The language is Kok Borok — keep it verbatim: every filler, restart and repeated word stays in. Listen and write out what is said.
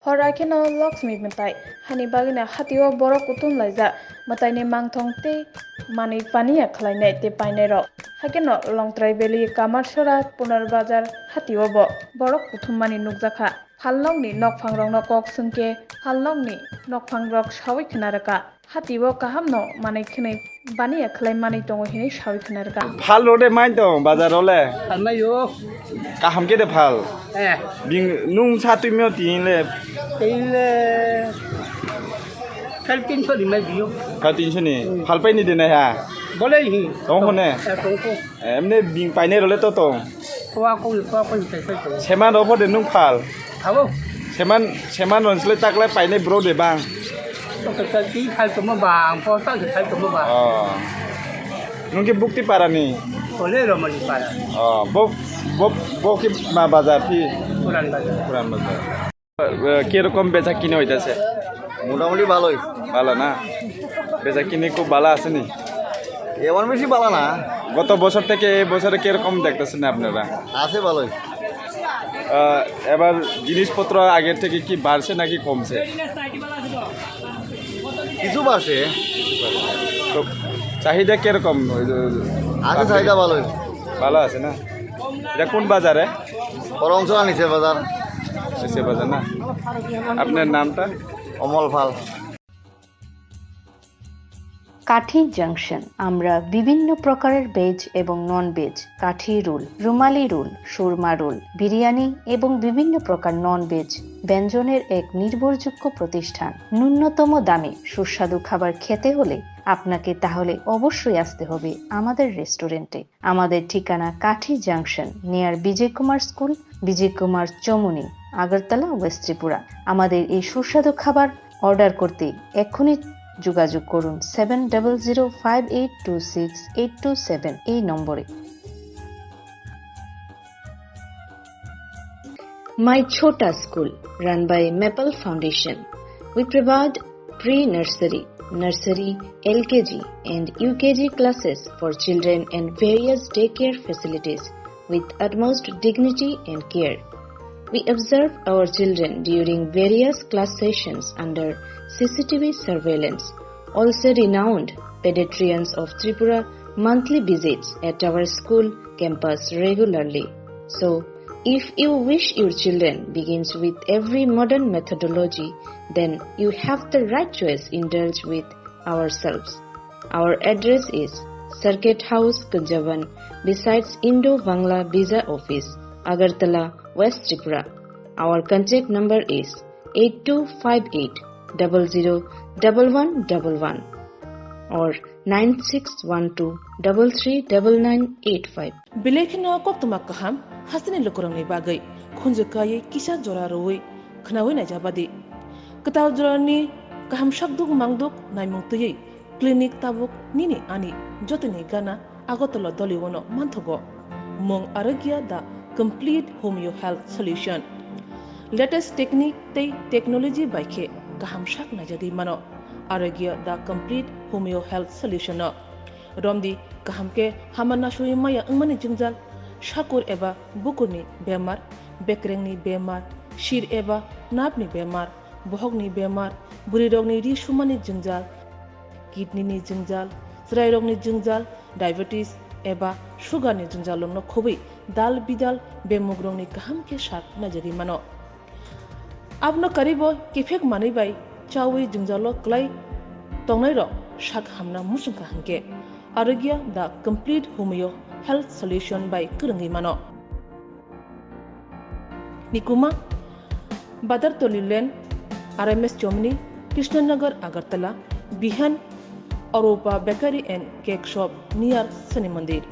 Hor akheno Lakshmi mwtai, hani bagwino hatio borok kuthum laijak, mwtaini mangthong tei manwi paniya khlainai tei painairok. Haikhe no Longtrai Valley, Kamarsora, Punar Bazar hatio bo borok kuthummani nukjakha. Phalnokni nokphangrokno kok swngkhe phalnokni nokphangrok sawi khna rwkha. Hatio kaham no manwi khwnwi baniya khlai manwi tongo hinwi sawi khna rwkha. Phal rode mai tong bazar ole. Phalmai o. Kaham khe de phal. Eh. Bing nung sa twi mio tin le. Tin le. Phal tin so di mai bio. Phal tin so ni. Hmm. Phal pai ni de nai ha. Bole hi. Tong ho ne. Eh, tong ko. Emne bing painai role to tong. Kowa koi, kowa koi, sai sai tong. Seman rok bo de nung phal. Abo. Seman, seman rok sle taklai painai bro de bang. To ka ki phal tong bang, po sa ki phal tong bang. Oh. Nung ki bukti para ni. Ole ro mani para. Oh, bo, bo, bo ki ma bazar phi. Puran bazar. Puran bazar. আহ, কিরকম বেচা কিনে হইতাছে? মোটামুটি ভালোই। ভালো না? বেচা কিনে খুব ভালো আছে নি? এমন বেশি ভালো না। গত বছর থেকে এই বছরে কিরকম দেখতেছেন আপনারা? আছে ভালোই। আহ, এবার জিনিসপত্র আগের থেকে কি বাড়ছে নাকি কমছে? কিছু বাড়ছে। তো চাহিদা কিরকম? ওই যে আছে, চাহিদা ভালোই। ভালো আছে না? এটা কোন বাজারে? পরমচুরা নিচের বাজার। নিচের বাজার না? আপনার নামটা? অমল পাল। কাঠি জাংশন। আমরা বিভিন্ন প্রকারের ভেজ এবং নন ভেজ, কাঠি রোল, রুমালি রোল, সুরমা রোল, বিরিয়ানি এবং বিভিন্ন প্রকার নন ভেজ ব্যঞ্জনের এক নির্ভরযোগ্য প্রতিষ্ঠান। ন্যূনতম দামে সুস্বাদু খাবার খেতে হলে আপনাকে তাহলে অবশ্যই আসতে হবে আমাদের রেস্টুরেন্টে। আমাদের ঠিকানা কাঠি junction, near Bijoy Kumar school, Bijoy Kumar Chowmuhani, Agartala, west Tripura. আমাদের এই সুস্বাদু খাবার অর্ডার করতে এক্ষুনি যোগাযোগ করুন seven double zero five eight two six eight two seven এই নম্বরে। My Chhota School, run by Maple Foundation. We provide pre-nursery, nursery, L K G and U K G classes for children and various daycare facilities with utmost dignity and care. We observe our children during various class sessions under C C T V surveillance. Also renowned pediatricians of Tripura monthly visits at our school campus regularly. So, if you wish your children begins with every modern methodology, then you have the right choice. Indulge with ourselves. Our address is Circuit House, Kunjaban, besides Indo-Bangla Visa Office, Agartala, West Tripura. Our contact number is eight two five eight double zero double one double one or nine six one two double three double nine eight five. Belai kheno koktwma kaham hasteni lukurokni bagwi khunju kaiwi kisa jora rwui khnaui naijabadi. Kwtal jorani kaham sakduk mangduk naimung twiwi clinic tabuk nini ani jotoni gana Agartala Doliwano manthogo. Mung Arogya the complete homeo health solution. Latest technique tei technology bai khe kaham sak naijagwi mano Arogya the complete homeo health solution no. Romdi kaham khe hama nasui maya wngmani jwngjal, sakur eba bukurni bemar, bekrengni bemar, sir eba nerve ni bemar, bohokni bemar, bwrwirokni ri sumani jwngjal, kidney ni jwngjal, chwrairokni jwngjal, diabetes eba sugar ni jwngjal rokno khobwi dal bidal bemugrokni kaham khe sak naijagwi mano. Abono karwibo kiphek manwi bai chaui jwngjalo kwlai tongnairok sak hamna muchungkha hinkhe Arogya the complete homeo health solution bai kwrwngwi mano. Nikuma, Badartoli Lane, R M S Chomni, Krishnanagar, Agartala, Bihan, Arupa Bakery and Cake Shop near Shani Mandir.